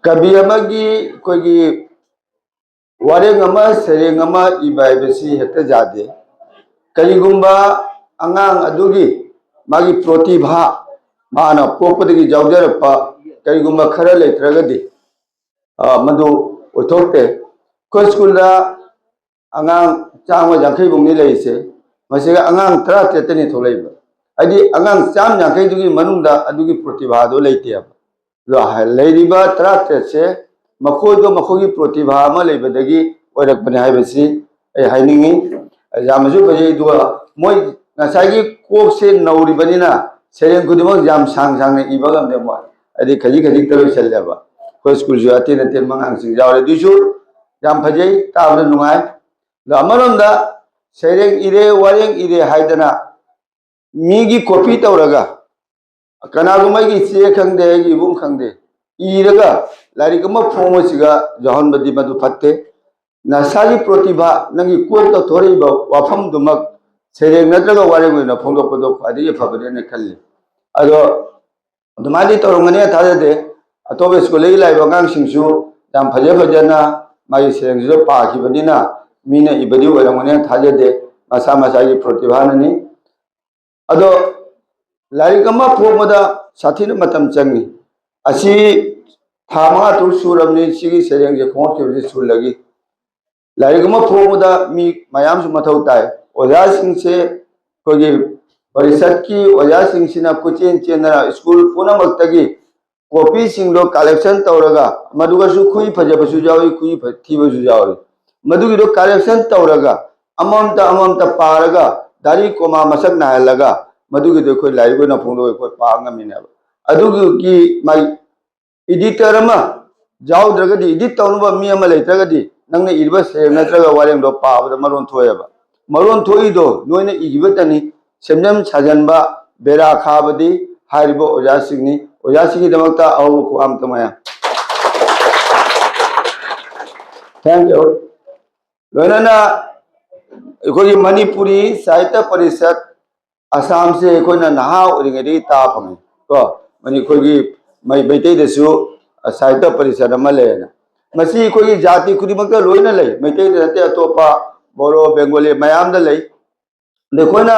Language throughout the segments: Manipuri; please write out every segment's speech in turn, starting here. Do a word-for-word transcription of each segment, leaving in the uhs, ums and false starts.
ꯀꯕꯤ ꯑꯃꯒꯤ ꯑꯩꯈꯣꯏꯒꯤ ꯋꯥꯔꯦꯡ ꯑꯃ, ꯁꯩꯔꯦꯡ ꯑꯃ ꯏꯕ ꯍꯥꯏꯕꯁꯤ ꯍꯦꯛꯇ ꯌꯥꯗꯦ꯫ ꯀꯔꯤꯒꯨꯝꯕ ꯑꯉꯥꯡ ꯑꯗꯨꯒꯤ ꯃꯥꯒꯤ ꯄ꯭ꯔꯣꯇꯤꯚꯥ, ꯃꯥꯅ ꯄꯣꯛꯄꯗꯒꯤ ꯌꯥꯎꯖꯔꯛꯄ ꯀꯔꯤꯒꯨꯝꯕ ꯈꯔ ꯂꯩꯇ꯭ꯔꯒꯗꯤ, ꯑ, ꯃꯗꯨ ꯑꯣꯏꯊꯣꯛꯇꯦ꯫ ꯑꯩꯈꯣꯏ ꯁ꯭ꯀꯨꯜꯗ ꯑꯉꯥꯡ ꯆꯥꯝꯃ ꯌꯥꯡꯈꯩ ꯃꯨꯛꯅꯤ ꯂꯩꯔꯤꯁꯦ, ꯃꯁꯤꯗ ꯑꯉꯥꯡ ꯇꯔꯥꯇꯔꯦꯠꯇꯅꯤ ꯊꯣꯛꯂꯛꯏꯕ꯫ ꯍꯥꯏꯗꯤ, ꯑꯉꯥꯡ ꯆꯥꯝꯃ ꯌꯥꯡꯈꯩꯗꯨꯒꯤ ꯃꯅꯨꯡꯗ ꯑꯗꯨꯒꯤ ꯄ꯭ꯔꯣꯇꯤꯚꯥꯗꯣ ꯂꯩꯇꯦꯕ꯫ ꯑꯗꯣ ꯍꯥꯏ-, ꯂꯩꯔꯤꯕ ꯇꯔꯥꯇꯔꯦꯠꯁꯦ ꯃꯈꯣꯏꯗꯣ ꯃꯈꯣꯏꯒꯤ ꯄ꯭ꯔꯣꯇꯤꯚꯥ ꯑꯃ ꯂꯩꯕꯗꯒꯤ ꯑꯣꯏꯔꯛꯄꯅꯦ ꯍꯥꯏꯕꯁꯤ ꯑꯩ ꯍꯥꯏꯅꯤꯡꯉꯤ꯫ ꯌꯥꯝꯅꯁꯨ ꯐꯖꯩ꯫ ꯑꯗꯨꯒ ꯃꯣꯏ ꯉꯁꯥꯏꯒꯤ ꯀꯣꯛꯁꯦ ꯅꯧꯔꯤꯕꯅꯤꯅ ꯁꯩꯔꯦꯡ ꯈꯨꯗꯤꯡꯃꯛ ꯌꯥꯝ ꯁꯥꯡ ꯁꯥꯡꯅ ꯏꯕ ꯉꯝꯗꯦ ꯃꯣꯏ, ꯍꯥꯏꯗꯤ ꯈꯖꯤꯛ ꯈꯖꯤꯛꯇ ꯂꯣꯏꯁꯜꯂꯦꯕ꯫ ꯑꯩꯈꯣꯏ ꯁ꯭ꯀꯨꯜꯁꯨ ꯑꯇꯦꯟ ꯑꯇꯦꯟꯕ ꯑꯉꯥꯡꯁꯤꯡ ꯌꯥꯎꯔꯦ, ꯑꯗꯨꯏꯁꯨ ꯌꯥꯝ ꯐꯖꯩ, ꯇꯥꯕꯗ ꯅꯨꯡꯉꯥꯏ꯫ ꯑꯗꯣ ꯑꯃꯔꯣꯝꯗ ꯁꯩꯔꯦꯡ ꯏꯔꯦ, ꯋꯥꯔꯦꯡ ꯏꯔꯦ ꯍꯥꯏꯗꯅ ꯃꯤꯒꯤ ꯀꯣꯄꯤ ꯇꯧꯔꯒ, ꯀꯅꯥꯒꯨꯝꯕ ꯑꯩꯒꯤ ꯏꯆꯦ ꯈꯪꯗꯦ, ꯑꯩꯒꯤ ꯏꯕꯨꯡ ꯈꯪꯗꯦ, ꯏꯔꯒ ꯂꯥꯏꯔꯤꯛ ꯑꯃ ꯐꯣꯡꯕꯁꯤꯒ ꯌꯥꯎꯍꯟꯕꯗꯤ ꯃꯗꯨ ꯐꯠꯇꯦ꯫ ꯅꯁꯥꯒꯤ ꯄ꯭ꯔꯣꯇꯤꯚꯥ, ꯅꯪꯒꯤ ꯀꯣꯛꯇ ꯊꯣꯔꯛꯏꯕ ꯋꯥꯐꯝꯗꯨꯃꯛ ꯁꯩꯔꯦꯡ ꯅꯠꯇ꯭ꯔꯒ ꯋꯥꯔꯦꯡ ꯑꯣꯏꯅ ꯐꯣꯡꯗꯣꯛꯄꯗꯣ ꯈ꯭ꯋꯥꯏꯗꯒꯤ ꯐꯕꯅꯦꯅ ꯈꯜꯂꯤ꯫ ꯑꯗꯣ ꯑꯗꯨꯃꯥꯏꯅꯗꯤ ꯇꯧꯔꯝꯒꯅꯤ ꯊꯥꯖꯗꯦ꯫ ꯑꯇꯣꯞꯄ ꯁ꯭ꯀꯨꯜꯗꯒꯤ ꯂꯥꯛꯏꯕ ꯑꯉꯥꯡꯁꯤꯡꯁꯨ ꯌꯥꯝ ꯐꯖ ꯐꯖꯅ ꯃꯥꯒꯤ ꯁꯩꯔꯦꯡꯁꯤꯁꯨ ꯄꯥꯈꯤꯕꯅꯤꯅ ꯃꯤꯅ ꯏꯕꯗꯤ ꯑꯣꯏꯔꯝꯒꯅꯤ ꯊꯥꯖꯗꯦ, ꯃꯁꯥ ꯃꯁꯥꯒꯤ ꯄ꯭ꯔꯣꯇꯤꯚꯥꯅꯅꯤ꯫ ꯑꯗꯣ ꯂꯥꯏꯔꯤꯛ ꯑꯃ ꯐꯣꯡꯕꯗ ꯁꯥꯊꯤꯅ ꯃꯇꯝ ꯆꯪꯉꯤ꯫ ꯑꯁꯤ ꯊꯥ ꯃꯉꯥ ꯇꯔꯨꯛ ꯁꯨꯔꯕꯅꯤ ꯁꯤꯒꯤ ꯁꯩꯔꯦꯡꯁꯦ ꯈꯣꯡꯂꯛꯈꯤꯕꯁꯦ ꯁ꯭ꯀꯨꯜꯗꯒꯤ꯫ ꯂꯥꯏꯔꯤꯛ ꯑꯃ ꯐꯣꯡꯕꯗ ꯃꯤ ꯃꯌꯥꯝꯁꯨ ꯃꯊꯧ ꯇꯥꯏ꯫ ꯑꯣꯖꯥꯁꯤꯡꯁꯦ, ꯑꯩꯈꯣꯏꯒꯤ ꯄꯔꯤꯁꯠꯀꯤ ꯑꯣꯖꯥꯁꯤꯡꯁꯤꯅ ꯀꯣꯏꯆꯦꯟ ꯆꯦꯟꯗꯅ ꯁ꯭ꯀꯨꯜ ꯄꯨꯝꯅꯃꯛꯇꯒꯤ ꯀꯣꯄꯤꯁꯤꯡꯗꯣ ꯀꯂꯦꯛꯁꯟ ꯇꯧꯔꯒ, ꯃꯗꯨꯒꯁꯨ ꯈꯨꯏ ꯐꯖꯕꯁꯨ ꯌꯥꯎꯏ, ꯈꯨꯏ ꯐ-, ꯊꯤꯕꯁꯨ ꯌꯥꯎꯏ, ꯃꯗꯨꯒꯤꯗꯣ ꯀꯂꯦꯛꯁꯟ ꯇꯧꯔꯒ ꯑꯃꯃꯝꯇ ꯑꯃꯃꯝꯇ ꯄꯥꯔꯒ ꯗꯥꯔꯤ ꯀꯣꯃꯥ ꯃꯁꯛ ꯅꯥꯏꯍꯜꯂꯒ ꯃꯗꯨꯒꯤꯗꯣ ꯑꯩꯈꯣꯏ ꯂꯥꯏꯔꯤꯛ ꯑꯣꯏꯅ ꯐꯣꯡꯗꯣꯛꯑ ꯑꯩꯈꯣꯏ ꯄꯥ ꯉꯝꯃꯤꯅꯦꯕ꯫ ꯑꯗꯨꯒꯤ ꯃꯥꯒꯤ ꯏꯗꯤꯇꯔ ꯑꯃ ꯌꯥꯎꯗ꯭ꯔꯒꯗꯤ, ꯏꯗꯤꯠ ꯇꯧꯅꯕ ꯃꯤ ꯑꯃ ꯂꯩꯇ꯭ꯔꯒꯗꯤ, ꯅꯪꯅ ꯏꯔꯤꯕ ꯁꯩꯔꯦꯡ ꯅꯠꯇ꯭ꯔꯒ ꯋꯥꯔꯦꯡꯗꯣ ꯄꯥꯕꯗ ꯃꯔꯣꯟ ꯊꯣꯛꯑꯦꯕ꯫ ꯃꯔꯣꯟ ꯊꯣꯛꯏꯗꯣ ꯅꯣꯏꯅ ꯏꯈꯤꯕꯇꯅꯤ꯫ ꯁꯦꯝꯖꯤꯟ ꯁꯥꯖꯟꯕ, ꯕꯦꯔꯥ ꯈꯥꯕꯗꯤ ꯍꯥꯏꯔꯤꯕ ꯑꯣꯖꯥꯁꯤꯡꯅꯤ꯫ ꯑꯣꯖꯥꯁꯤꯡꯒꯤꯗꯃꯛꯇ ꯑꯍꯧꯕ ꯈꯨꯍꯥꯝ ꯇꯝꯃꯦ꯫ Thank you꯫ ꯂꯣꯏꯅꯅ ꯑꯩꯈꯣꯏꯒꯤ ꯃꯅꯤꯄꯨꯔꯤ ꯁꯥꯍꯤꯇ꯭ꯌ ꯄꯔꯤꯁꯠ ꯑꯁꯥꯝꯁꯦ ꯑꯩꯈꯣꯏꯅ ꯅꯍꯥ ꯑꯣꯏꯔꯤꯉꯩꯗꯒꯤ ꯇꯥ ꯐꯪꯉꯤ ꯀꯣ꯫ ꯃꯅꯤ-, ꯑꯩꯈꯣꯏꯒꯤ ꯃꯩ-, ꯃꯩꯇꯩꯗꯁꯨ ꯁꯥꯍꯤꯇ꯭ꯌ ꯄꯔꯤꯁꯠ ꯑꯃ ꯂꯩꯌꯦꯅ꯫ ꯃꯁꯤ ꯑꯩꯈꯣꯏꯒꯤ ꯖꯥꯇꯤ ꯈꯨꯗꯤꯡꯃꯛꯇ ꯂꯣꯏꯅ ꯂꯩ, ꯃꯩꯇꯩꯗ ꯅꯠꯇꯦ, ꯑꯇꯣꯞꯄ ꯕꯣꯔꯣ, ꯕꯦꯡꯒꯣꯂꯤ ꯃꯌꯥꯝꯗ ꯂꯩ꯫ ꯑꯗ ꯑꯩꯈꯣꯏꯅ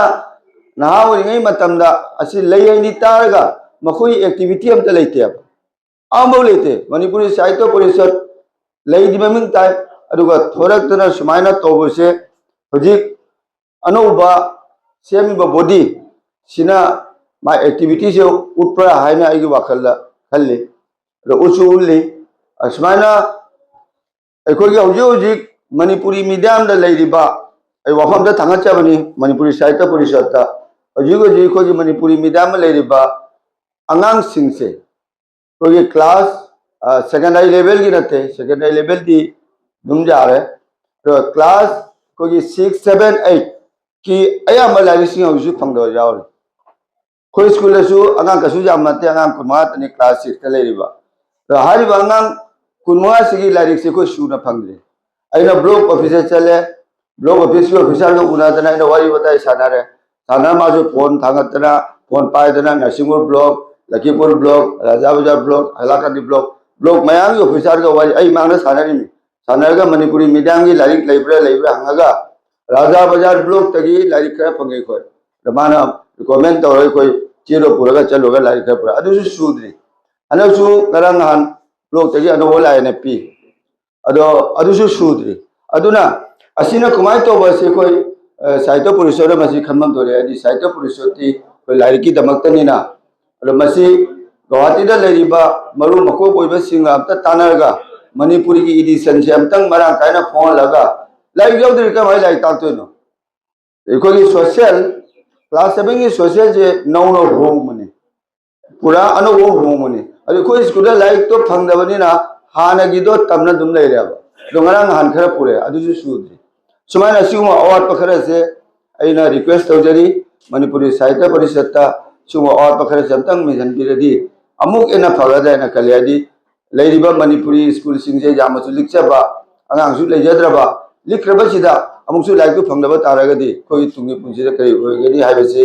ꯅꯍꯥ ꯑꯣꯏꯔꯤꯉꯩ ꯃꯇꯝꯗ ꯑꯁꯤ ꯂꯩ ꯍꯥꯏꯅꯤ ꯇꯥꯔꯒ ꯃꯈꯣꯏ ꯑꯦꯛꯇꯤꯚꯤꯇꯤ ꯑꯝꯇ ꯂꯩꯇꯦꯕ, ꯑꯃꯐꯥꯎ ꯂꯩꯇꯦ꯫ ꯃꯅꯤꯄꯨꯔꯤ ꯁꯥꯍꯤꯇ꯭ꯌ ꯄꯔꯤꯁꯠ ꯂꯩꯗꯤ ꯃꯃꯤꯡ ꯇꯥꯏ, ꯑꯗꯨꯒ ꯊꯣꯔꯛꯇꯅ ꯁꯨꯃꯥꯏꯅ ꯇꯧꯕꯁꯦ ꯍꯧꯖꯤꯛ ꯑꯅꯧꯕ ꯁꯦꯝꯃꯤꯕ ꯕꯣꯗꯤ ꯁꯤꯅ ꯃꯥ ꯑꯦꯛꯇꯤꯚꯤꯇꯤꯁꯦ ꯎꯠꯄ꯭ꯔꯥ ꯍꯥꯏꯅ ꯑꯩꯒꯤ ꯋꯥꯈꯜꯗ ꯈꯜꯂꯤ꯫ ꯑꯗꯣ ꯎꯠꯁꯨ ꯎꯠꯂꯤ꯫ ꯑꯁꯨꯃꯥꯏꯅ ꯑꯩꯈꯣꯏꯒꯤ ꯍꯧꯖꯤꯛ ꯍꯧꯖꯤꯛ ꯃꯅꯤꯄꯨꯔꯤ ꯃꯤꯗꯤꯌꯝꯗ ꯂꯩꯔꯤꯕ, ꯑꯩ ꯋꯥꯐꯝꯗ ꯊꯥꯡꯒꯠꯆꯕꯅꯤ, ꯃꯅꯤꯄꯨꯔꯤ ꯁꯥꯍꯤꯇ꯭ꯌ ꯄꯔꯤꯁꯠꯇ ꯍꯧꯖꯤꯛ ꯍꯧꯖꯤꯛ ꯑꯩꯈꯣꯏꯒꯤ ꯃꯅꯤꯄꯨꯔꯤ ꯃꯤꯗꯤꯌꯝꯗ ꯂꯩꯔꯤꯕ ꯑꯉꯥꯡꯁꯤꯡꯁꯦ ꯑꯩꯈꯣꯏꯒꯤ ꯀ꯭ꯂꯥꯁ ꯁꯦꯀꯦꯟꯗꯔꯤ ꯂꯦꯚꯦꯜꯒꯤ ꯅꯠꯇꯦ, ꯁꯦꯀꯦꯟꯗꯔꯤ ꯂꯦꯚꯦꯜꯗꯤ ꯑꯗꯨꯝ ꯌꯥꯔꯦ, ꯑꯗꯣ ꯀ꯭ꯂꯥꯁ ꯑꯩꯈꯣꯏꯒꯤ ꯁꯤꯛꯁ, ꯁꯚꯦꯟ, ꯑꯩꯠꯀꯤ ꯑꯌꯥꯝꯕ ꯂꯥꯏꯔꯤꯛꯁꯤꯡ ꯍꯧꯖꯤꯛꯁꯨ ꯐꯪꯗꯕ ꯌꯥꯎꯔꯤ꯫ ꯑꯩꯈꯣꯏ ꯁ꯭ꯀꯨꯜꯗꯁꯨ ꯑꯉꯥꯡ ꯀꯩꯁꯨ ꯌꯥꯝ ꯅꯠꯇꯦ, ꯑꯉꯥꯡ ꯀꯨꯟꯃꯉꯥ ꯈꯛꯇꯅꯤ ꯀ꯭ꯂꯥꯁ ꯁꯤꯛꯁꯇ ꯂꯩꯔꯤꯕ꯫ ꯑꯗꯣ ꯍꯥꯏꯔꯤꯕ ꯑꯉꯥꯡ ꯀꯨꯟꯃꯉꯥꯁꯤꯒꯤ ꯂꯥꯏꯔꯤꯛꯁꯦ ꯑꯩꯈꯣꯏ ꯁꯨꯅ ꯐꯪꯗ꯭ꯔꯤ꯫ ꯑꯩꯅ ꯕ꯭ꯂꯣꯛ ꯑꯣꯐꯤꯁꯇ ꯆꯠꯂꯦ, ꯕ꯭ꯂꯣꯛ ꯑꯣꯐꯤꯁꯀꯤ ꯑꯣꯐꯤꯁꯥꯔꯒ ꯎꯅꯗꯅ ꯑꯩꯅ ꯋꯥꯔꯤ ꯋꯥꯇꯥꯏ ꯁꯥꯟꯅꯔꯦ꯫ ꯁꯥꯟꯅꯔ ꯃꯥꯁꯨ ꯐꯣꯟ ꯊꯥꯡꯒꯠꯇꯅ, ꯐꯣꯟ ꯄꯥꯏꯗꯅ ꯅꯔꯁꯤꯡꯍꯣꯜ ꯕ꯭ꯂꯣꯛ, ꯂꯈꯤꯄꯨꯔ ꯕ꯭ꯂꯣꯛ, ꯔꯥꯖꯥ ꯕꯖꯥꯔ ꯕ꯭ꯂꯣꯛ, ꯍꯥꯏꯂꯥꯀꯟꯗꯤ ꯕ꯭ꯂꯣꯛ, ꯕ꯭ꯂꯣꯛ ꯃꯌꯥꯝꯒꯤ ꯑꯣꯐꯤꯁꯥꯔꯒ ꯋꯥꯔꯤ ꯑꯩ ꯃꯥꯡꯗ ꯁꯥꯟꯅꯔꯤꯃꯤ꯫ ꯁꯥꯟꯅꯔꯒ ꯃꯅꯤꯄꯨꯔꯤ ꯃꯤꯗꯤꯌꯝꯒꯤ ꯂꯥꯏꯔꯤꯛ ꯂꯩꯕ꯭ꯔꯥ ꯂꯩꯕ꯭ꯔꯥ ꯍꯪꯉꯒ ꯔꯥꯖꯥ ꯕꯖꯥꯔ ꯕ꯭ꯂꯣꯛꯇꯒꯤ ꯂꯥꯏꯔꯤꯛ ꯈꯔ ꯐꯪꯉꯦ ꯑꯩꯈꯣꯏ꯫ ꯑꯗ ꯃꯥꯅ ꯔꯤꯀꯣꯃꯦꯟ ꯇꯧꯔꯒ ꯑꯩꯈꯣꯏ ꯆꯦꯗꯣ ꯄꯨꯔꯒ ꯆꯠꯂꯨꯔꯒ ꯂꯥꯏꯔꯤꯛ ꯈꯔ ꯄꯨꯔꯛꯑꯦ꯫ ꯑꯗꯨꯁꯨ ꯁꯨꯗ꯭ꯔꯤ꯫ ꯍꯟꯗꯛꯁꯨ ꯉꯔꯥꯡ ꯅꯍꯥꯟ ꯕ꯭ꯂꯣꯛꯇꯒꯤ ꯑꯅꯧꯕ ꯂꯥꯛꯑꯦꯅ ꯄꯤ꯫ ꯑꯗꯣ ꯑꯗꯨꯁꯨ ꯁꯨꯗ꯭ꯔꯤ꯫ ꯑꯗꯨꯅ ꯑꯁꯤꯅ ꯀꯃꯥꯏꯅ ꯇꯧꯕ ꯑꯁꯤ ꯑꯩꯈꯣꯏ, ꯑ, ꯁꯥꯍꯤꯇ꯭ꯌ ꯄꯔꯤꯁꯠ ꯑꯃ ꯑꯁꯤ ꯈꯟꯐꯝ ꯊꯣꯛꯑꯦ꯫ ꯍꯥꯏꯗꯤ ꯁꯥꯍꯤꯇ꯭ꯌ ꯄꯔꯤꯁꯠꯇꯤ ꯑꯩꯈꯣꯏ ꯂꯥꯏꯔꯤꯛꯀꯤꯗꯃꯛꯇꯅꯤꯅ꯫ ꯑꯗꯣ ꯃꯁꯤ ꯒꯧꯍꯥꯇꯤꯗ ꯂꯩꯔꯤꯕ ꯃꯔꯨ ꯃꯀꯣꯛ ꯑꯣꯏꯕꯁꯤꯡꯒ ꯑꯝꯇ ꯇꯥꯟꯅꯔꯒ ꯃꯅꯤꯄꯨꯔꯤꯒꯤ ꯏꯗꯤꯁꯟꯁꯦ ꯑꯝꯇꯪ ꯃꯔꯥꯡ ꯀꯥꯏꯅ ꯐꯣꯡꯍꯜꯂꯒ ꯂꯥꯏꯔꯤꯛ ꯌꯥꯎꯗ꯭ꯔꯗꯤ ꯀꯃꯥꯏꯅ ꯂꯥꯏꯔꯤꯛ ꯇꯥꯛꯇꯣꯏꯅꯣ? ꯑꯩꯈꯣꯏꯒꯤ ꯁꯣꯁꯤꯌꯦꯜ, ꯀ꯭ꯂꯥꯁ ꯁꯚꯦꯟꯒꯤ ꯁꯣꯁꯤꯌꯦꯜꯁꯦ ꯅꯧꯅ ꯍꯣꯡꯕꯅꯤ, ꯄꯨꯔꯥ ꯑꯅꯧꯕ ꯍꯣꯡꯕꯅꯤ꯫ ꯑꯗꯨ ꯑꯩꯈꯣꯏ ꯁ꯭ꯀꯨꯜꯗ ꯂꯥꯏꯔꯤꯛꯇꯣ ꯐꯪꯗꯕꯅꯤꯅ ꯍꯥꯟꯅꯒꯤꯗꯣ ꯇꯝꯅ ꯑꯗꯨꯝ ꯂꯩꯔꯦꯕ꯫ ꯑꯗꯣ ꯉꯔꯥꯡ ꯅꯍꯥꯟ ꯈꯔ ꯄꯨꯔꯛꯑꯦ, ꯑꯗꯨꯁꯨ ꯁꯨꯗ꯭ꯔꯤ꯫ ꯁꯨꯃꯥꯏꯅ ꯑꯁꯤꯒꯨꯝꯕ ꯑꯋꯥꯠꯄ ꯈꯔꯁꯦ ꯑꯩꯅ ꯔꯤꯀ꯭ꯋꯦꯁ ꯇꯧꯖꯔꯤ, ꯃꯅꯤꯄꯨꯔꯤ ꯁꯥꯍꯤꯇ꯭ꯌ ꯄꯔꯤꯁꯠꯇ ꯁꯤꯒꯨꯝꯕ ꯑꯋꯥꯠꯄ ꯈꯔꯁꯦ ꯑꯝꯇꯪ ꯃꯦꯟꯁꯤꯟꯕꯤꯔꯗꯤ ꯑꯃꯨꯛ ꯍꯦꯟꯅ ꯐꯒꯗ꯭ꯔꯥ ꯍꯥꯏꯅ ꯈꯜꯂꯤ꯫ ꯍꯥꯏꯗꯤ ꯂꯩꯔꯤꯕ ꯃꯅꯤꯄꯨꯔꯤ ꯁ꯭ꯀꯨꯜꯁꯤꯡꯁꯦ ꯌꯥꯝꯅꯁꯨ ꯂꯤꯛꯆꯕ, ꯑꯉꯥꯡꯁꯨ ꯂꯩꯖꯗ꯭ꯔꯕ, ꯂꯤꯛꯈ꯭ꯔꯕꯁꯤꯗ ꯑꯃꯨꯛꯁꯨ ꯂꯥꯏꯔꯤꯛꯇꯨ ꯐꯪꯗꯕ ꯇꯥꯔꯒꯗꯤ ꯑꯩꯈꯣꯏꯒꯤ ꯇꯨꯡꯒꯤ ꯄꯨꯟꯁꯤꯗ ꯀꯔꯤ ꯑꯣꯏꯒꯅꯤ ꯍꯥꯏꯕꯁꯤ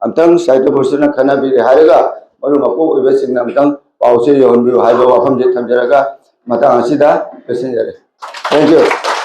ꯑꯝꯇꯪ ꯁꯥꯍꯤꯇ꯭ꯌ ꯄꯔꯤꯁꯠꯅ ꯈꯟꯅꯕꯤꯔꯦ ꯍꯥꯏꯔꯒ ꯃꯔꯨ ꯃꯀꯣꯛ ꯑꯣꯏꯕꯁꯤꯡꯅ ꯑꯝꯇꯪ ꯄꯥꯎꯁꯦ ꯌꯧꯍꯟꯕꯤꯌꯨ ꯍꯥꯏꯕ ꯋꯥꯐꯝꯁꯦ ꯊꯝꯖꯔꯒ ꯃꯇꯥꯡ ꯑꯁꯤꯗ ꯂꯣꯏꯁꯤꯟꯖꯔꯦ꯫ Thank you꯫